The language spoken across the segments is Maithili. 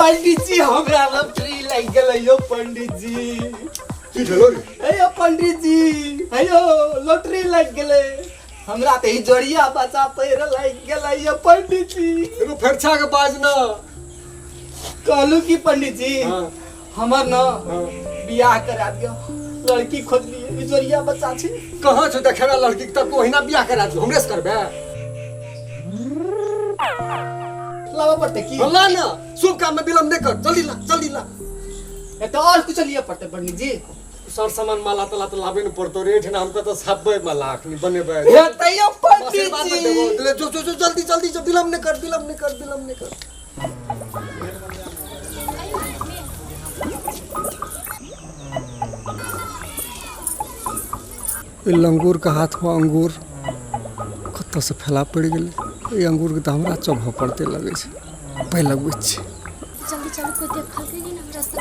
पंडित जी, हमरा लॉटरी लागि गेलै यौ पंडित जी। की भेलो रे? हे यौ पंडित जी, हे यौ लॉटरी लागि गेलै हमरा, तऽ ई जोड़िया बच्चा पैर लागि गेलै यौ पंडित जी। एगो फेरछा के बाज न। कहलू की पंडित जी, हाँ। हमर न हाँ। बियाह करा दियौ, लड़की खोजलियै, ई जोड़िया बच्चा छै। कहाँ छौ देखेबे लड़की के तब ओहिना बियाह करा दियौ, हमरे से करबे? लाबऽ पड़तै की? ला न, शुभ काम में विलम्ब नहीं कर, जल्दी ला, जल्दी ला। एतऽ और कुछ लिअ पड़तै पंडित जी? सर सामान माला तला तऽ लाबे ने पड़तो रे, एठिना हम कतऽ छापबै माला अखनी बनेबै? हेतै यौ पंडित आशीर्वाद जी। देबो ले, जो जो जो, जल्दी जल्दी जो, विलम्ब नहीं कर, विलम्ब नहीं कर, विलम्ब नहीं कर। लंगूर के हाथ में अंगूर कतऽसँ फैला पड़ि गेलै? एहि अंगूरके तऽ हमरा चबहऽ पड़तै, लगै छै पाइ लगबै छी। जल्दी चलू, कोई देखल नहीं ना रास्ता।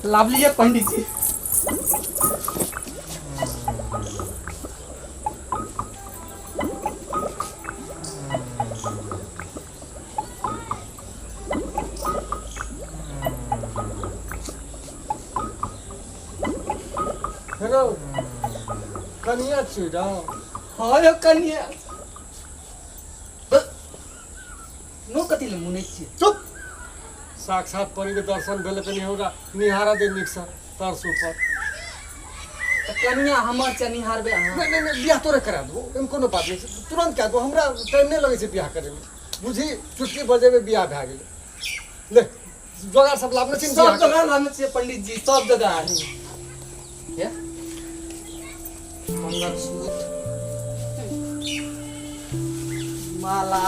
लाभ लिए पंडित जी। हेलो, कनिया छी रौ? हाँ यौ कनिया। नो कथी लए मुनै छियै? चुप! साक्षात परी के दर्शन भेलै, कनि हमरा निहारा दे नीकसँ तरस ऊपर। तऽ कनिया हमर छै, निहारबै अहाँ? नहि नहि नहि, बियाह तोरे करा देबो, एहिमे कोनो बात नहि छै, तुरन्त कए देबो। हमरा टाइम नहि लगै छै बियाह करैमे, बुझी चुटकी बजेबै बियाह भए गेलै। ले जोगाड़ सब लाबने छी ने सब बियाह के? जोगाड़ लाबने छियै पंडित जी, सब जोगाड़। हे मंगलसूत्र, माला,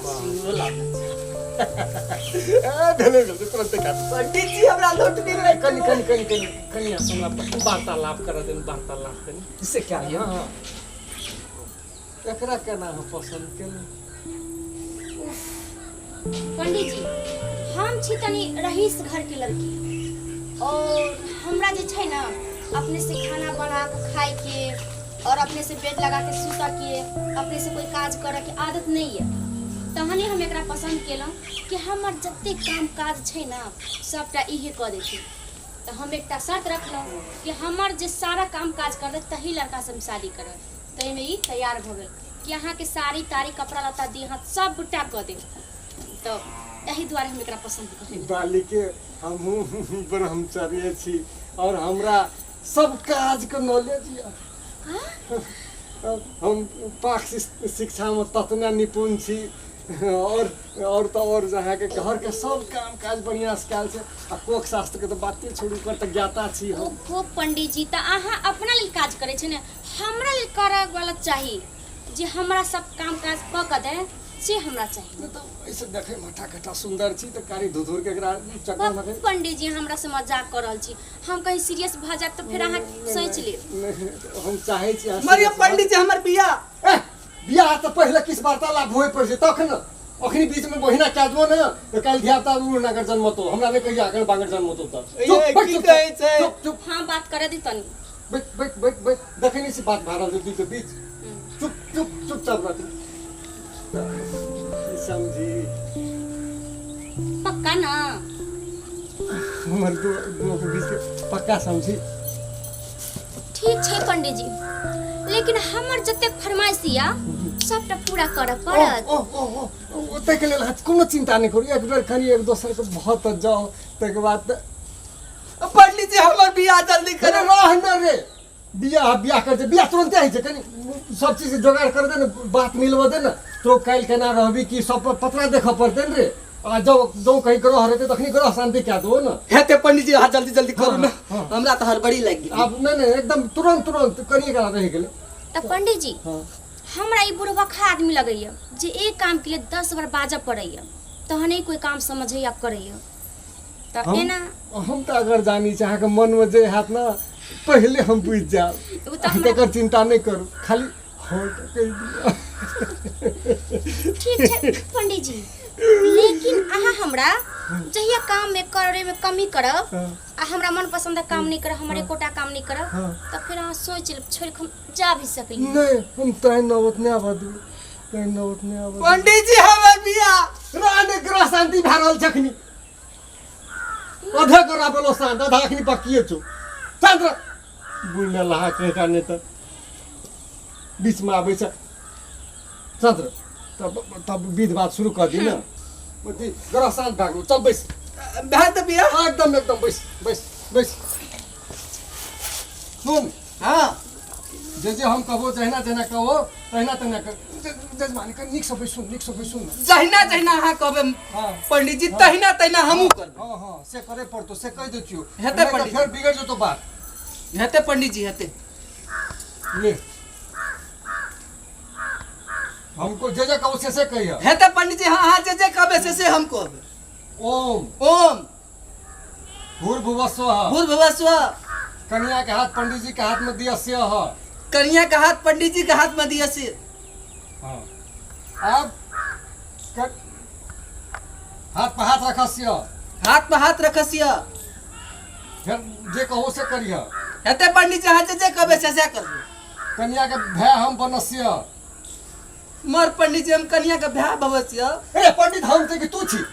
सिन्दूरो लाबने छियै। ए, भेलै भेलै, तुरन्ते कए देबो। पंडित जी, हमरा लौटनी लागि। कनि कनि कनि कनि कनि हमरा वार्तालाप करऽ दे, वार्तालाप कनि। से क्या यौ? हँ, एकरा केना अहाँ पसन्द केलहुँ? पंडित जी, हम छी तनी रईस घर के लड़की और हमरा जे छै ने अपने से खाना बना के खाए के और अपने से बेड लगा के सुतऽ के, अपने से कोई काज करऽ के आदत नहीं है। तहने हम एकरा पसंद केलहुँ कि हमर जतेक काम काज छै ने सबटा इहे कऽ देथिन। तऽ हम एकटा शर्त रखलहुँ कि हमर जे सारा काम काज करतै तही लड़कासँ हम शादी करब। ताहिमे ई तैयार भऽ गेल कि अहाँके साड़ी ताड़ी कपड़ा लत्ता देह हाथ सबटा कऽ देब। तऽ एहि दुआरे हम एकरा पसन्द करेब। बालिके, हमहूँ ब्रह्मचर्य छी और हमरा सब काजके नॉलेज यऽ। हम पाक शिक्षामे ततना निपुण छी और तऽ और जे अहाँके घरके सब काम काज बढ़िआँसँ कयल छै आ कोक शास्त्रके तऽ बाते छोड़ू, ओकर तऽ ज्ञाता छी हम। ओहो पंडीजी, तऽ अहाँ अपना लेल काज करै छी ने, हमरा लेल करऽ वाला चाही जे हमरा सब काम काज कऽ कऽ दे, से हमरा चाही। नहि तऽ ऐसे देखैमे हट्ठा कट्ठा सुन्दर छी तऽ कारी धुधुर के एकरा चक्कर में पंडीजी जी, हमरा से मजाक कर रहल छी। हम कहीं सीरियस भऽ जायब तऽ फेर अहाँ सोचि लेब। नहि, हम चाहै छी अहाँ मरियो serious। पंडित जी, हमर बियाह। ए, बियाह तऽ पहिले किछु वार्तालाप होय पड़ै छै तखन। अखनी बीच में बहिना कए देबो ने तऽ काल्हि धिया पुता नगर जन्मतो, हमरा नहि कहिया अगर बांगर जन्मतो तऽ चुप, ए, बैठ, की चुप, कहै छै? चुप चुप। हाँ, बात करऽ दी तनी। बैठ बैठ बैठ बैठ, देखै नहि छी बात भए रहल छै दुइ के बीच? चुप चुप, चुपचाप रह। समझी? पक्का ना? हमर दू दू के बीच के पक्का समझी। ठीक छै पंडीजी, लेकिन हमर जतेक फरमाइश या सबटा पूरा करऽ पड़त। ओ ओ ओ ओ, ताहिके लेल अहाँ कोनो चिन्ता नहि करू। एक बेर कनि एक दोसरके भऽ तऽ जाउ, ताहिके बाद तऽ पंडित जी, हमर बियाह जल्दी करे करू। रह न रे, बियाह बियाह कर छै, बियाह तुरन्ते होइ छै। कनि सब चीज जोगाड़ कर दे ने, बात मिलबऽ दे ने। तो काल्हि केना रहबी की सब पतरा देखऽ पड़तै ने रे। आ जब जौ कहीं ग्रह रहतै तखनी ग्रह शान्ति कए दो ने। हेतै पंडित जी, अहाँ जल्दी जल्दी करू ने। हाँ, हाँ। हमरा तऽ हड़बड़ी लागि गेल। आब नहि नहि, एकदम तुरन्त तुरन्त करिए करा रहि गेलै। तऽ पंडीजी जी, हाँ। हमरा ई बुढ़बखा आदमी लगैया जे एक काम के लिए 10 बार बाजऽ पड़ैया तहने कोई काम समझैया करैया। तऽ एना हम तऽ अगर जानी छी, अहाँके मनमे जे हैत ने पहिले हम बुझि जायब। ओ तऽ हमरा तकर चिन्ता नहि करू, खाली हँ तऽ कहि दिअ। ठीक छै पंडीजी, लेकिन अहाँ हमरा जहिया काम में करे में कमी करब आ हमरा मनपसंद काम नहीं करब, हमर एकोटा काम नहीं करब, हाँ। तऽ फेर अहाँ सोचि लेब, छोड़ि कऽ हम जा भी सकली। नहि, हम तैं नौबत नहि आबऽ देबै। कहीं नौत नहि आबै। पंडित जी हमर बियाह राने ग्रह शांति भए रहल छै अखनी। आधे ग्रह भेलो शांत, आधा अखनी बाकिए छौ। शांत रह। बुढ़ लहा के का नहि तऽ बीचमे आबै छै। शांत रह। तब तब विध बात शुरू कर दी ने। बुद्धि ग्रह शांत भए गेलो, चल बैस। भए तऽ बियाह। हाँ, एकदम एकदम बैस बैस बैस। सुन। हाँ। जे जे हम कहबो जहिना जहिना कहबो तहिना तहिना कर। जजमान के नीक से बैसू, नीक से बैसू ने। जहिना जहिना अहाँ कहबै हाँ। पंडित जी तहिना तहिना हमहूँ करबै। हाँ हाँ से करे पड़तो, से कहि दै छियौ। हेतै नहि तऽ पंडित जी। फेर बिगड़ि जेतौ बात। हेतै पंडित जी हेतै। ले हमको जे जे कहू से से कहिया। हेतै पंडित जी, हाँ अहाँ जे जे कहबै से से हम कहबै। ओम। ओम। भूर्भुवस्वः। भूर्भुवस्वः। कन्या के हाथ पंडित जी के हाथ में दिया से ह। कन्या के हाथ पंडित जी के हाथ में दिया से। हाँ। अब हाथ पर हाथ रखस्य। हाथ पर हाथ रखस्य। फिर जे कहो से करिह। हेतै पंडित जी, अहाँ जे जे कहबै से से करबै। कन्या के भय हम बनस्य। मर पंडित जी, हम कन्या के भय भवस्य। अरे पंडित हम छै कि तू छी?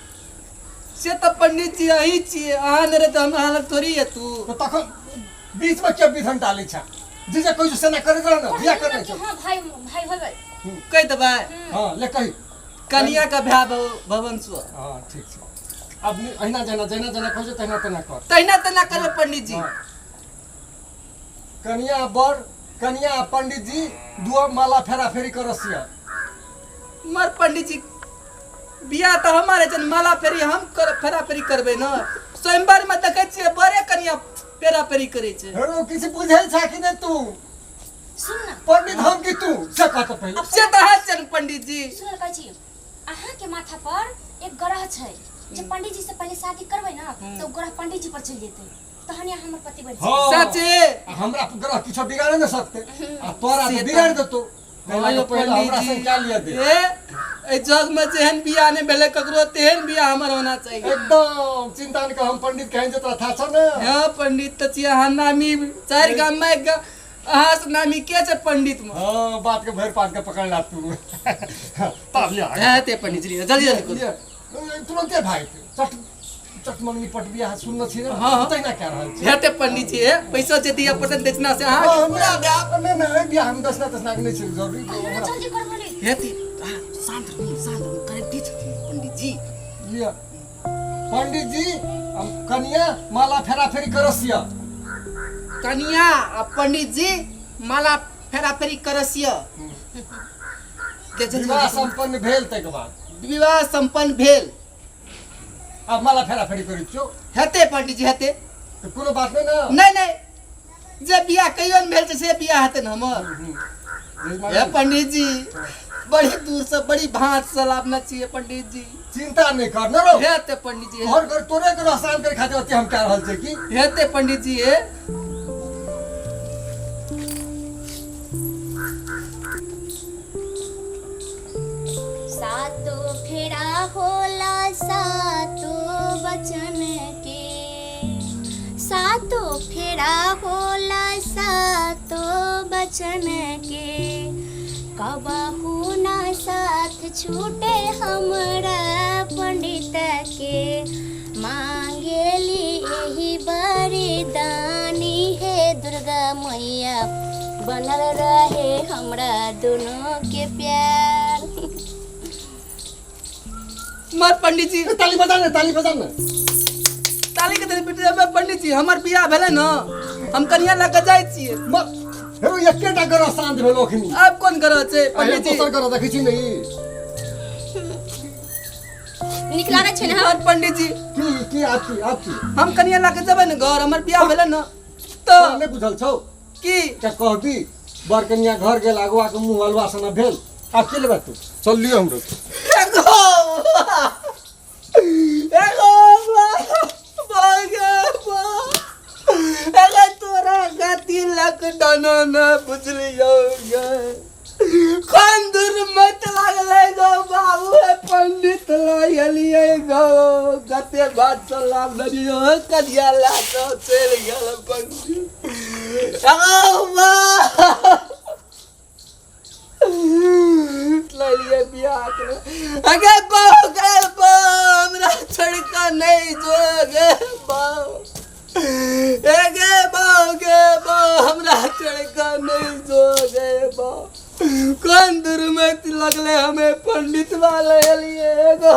से तऽ पंडित जी अहीं छियै, अहाँ नहि रहै तऽ हम अहाँ लग थोड़ी एतू। तऽ तखन बीच में क्या विधन डालै छा? जे जे कहै छौ से ना करैत रह ना, बियाह करने छौ। हाँ भाई भाई होबै। कहि देबै? हाँ ले कही। कन्या के भय भवन स्व। हाँ ठीक छै। अब अहिना जेना जेना जेना कहै छौ तहिना तहिना कर। तहिना तहिना करबै पंडित जी। हाँ। कन्या बर कन्या आ पंडित जी दुआ माला फेरा फेरी करसिया। मर पंडित जी बियाह तऽ हमारे जन माला फेरी हम कर फेरा फेरी करबै न। स्वयंवर में देखै छियै बड़े कन्या फेरा फेरी करै छै। हेरो किछु बुझै छा कि नहि तू? सुन न। पंडित हम कि तू से कह तऽ पहिले। से तऽ अहाँ छियै पंडित जी। सुन कहै छी अहाँ के माथा पर एक ग्रह छै जे पंडित जी से पहिले शादी करबै न तऽ ओ ग्रह पंडित जी पर चलि जेतै, तहन यहाँ हमर पति बनि हाँ। सचे। आ हमरा ग्रह किछो बिगाड़े नहि सकतै आ तोरा से तऽ तऽ- बिगाड़ि देतौ। हाँ यौ पहिले पंडित हमरा जी। संग क्या लिया दे। ए, एहि जग में जेहन बियाह नहि भेलै ककरो तेहन बियाह हमर होना चाहिए। एकदम चिंता नहि कर, हम पंडित कहें जे तोरा था छौ ने। हाँ पंडित तऽ छियै अहाँ नामी, चारि गाम में एक गाम अहाँ से नामी के छै पंडित में? हाँ बात के भरि पात के पकड़ ला तू। तब लिया। है ते पंडित जी जल्दी जल्दी करू। लिया। तुरंते भाग चट चट मंगनी पट बियाह सुनने छी ने? हाँ, हाँ। तहिना कए रहल छी। हेतै पंडित जी, हे पैसा जे दिअ पड़तै दक्षिणा से अहाँ हाँ, पूरा नहि, नहि, नहि, एहि बियाह मे दक्षिणा तक्षिणा के नहि छै जरूरी। हमरा जल्दी कर बोली। हेतै, अहाँ शांत रहू, शांत रहू, करेक्टे छथिन पंडित जी। लिअ पंडित जी, हम कनिया माला फेरा फेरी करसिय। कनिया आ पंडित जी माला फेरा फेरी करसिय। विवाह संपन्न भेल ताहिके बाद। विवाह संपन्न भेल। आब माला फेरा फेरी करै छियौ। हेतै पंडित जी हेतै। तऽ कोनो बात नहि ने? नहि नहि, जे बियाह कहियो नहि भेल छै से बियाह हेतै ने हमर। हे पंडित जी, बड़ी दूर से बड़ी भाँज से लाबने छियै पंडित जी। चिंता नहि कर ने रौ। हेतै पंडित जी। घर घर तोरे के आसान करे खातिर अति हम कए रहल छै की? हेतै पंडित जी। हे सातो फेरा होला सातो वचन के, सातो फेरा होला सातो वचन के, कबहू ना साथ छूटे हमरा पंडित के, मांगेली एही बरदानी हे दुर्गा मैया, बनल रहे हमरा दोनों के प्यार। मर पंडित जी। ए, ताली बजा ने, ताली बजा ने। ताली के ताली पिट जाबे पंडित जी, हमर बियाह भेलै न, हम कनिया लऽ के जाइ छियै। हेरो एकेटा ग्रह शांत भेलो अखनी। आब कोन ग्रह छै पंडित जी? दोसर ग्रह देखै छी ने ई। नीक लागै छै ने? मर पंडित जी। की की आब की आब की? हम कनिया लऽ के जेबै ने घर, हमर बियाह भेलै न तऽ तोरा नहि बुझल छौ की? क्या कहबी बर कनिया घर गेल अगुआ के मुंह अलवा सना भेल। आब की लेबै तू? चल लियो हमरो। एगो एगो अरे तोरा गति लक डनो न बुझलियौ गे, खंदुर मत लागलै गो बाबू, हे पंडित लागलियै गो, कते बात चला नरियो कनिया लए कऽ चलि गेल पंडित। एलियै बियाह करे। अगे बहु गे बहु, हमरा छोड़ि कऽ नहि जो गे बहु। ए गे बहु गे बहु, हमरा छोड़ि कऽ नहि जो गे बहु। कोन दुर्मति लगले हमे पंडित वाले एलियै गो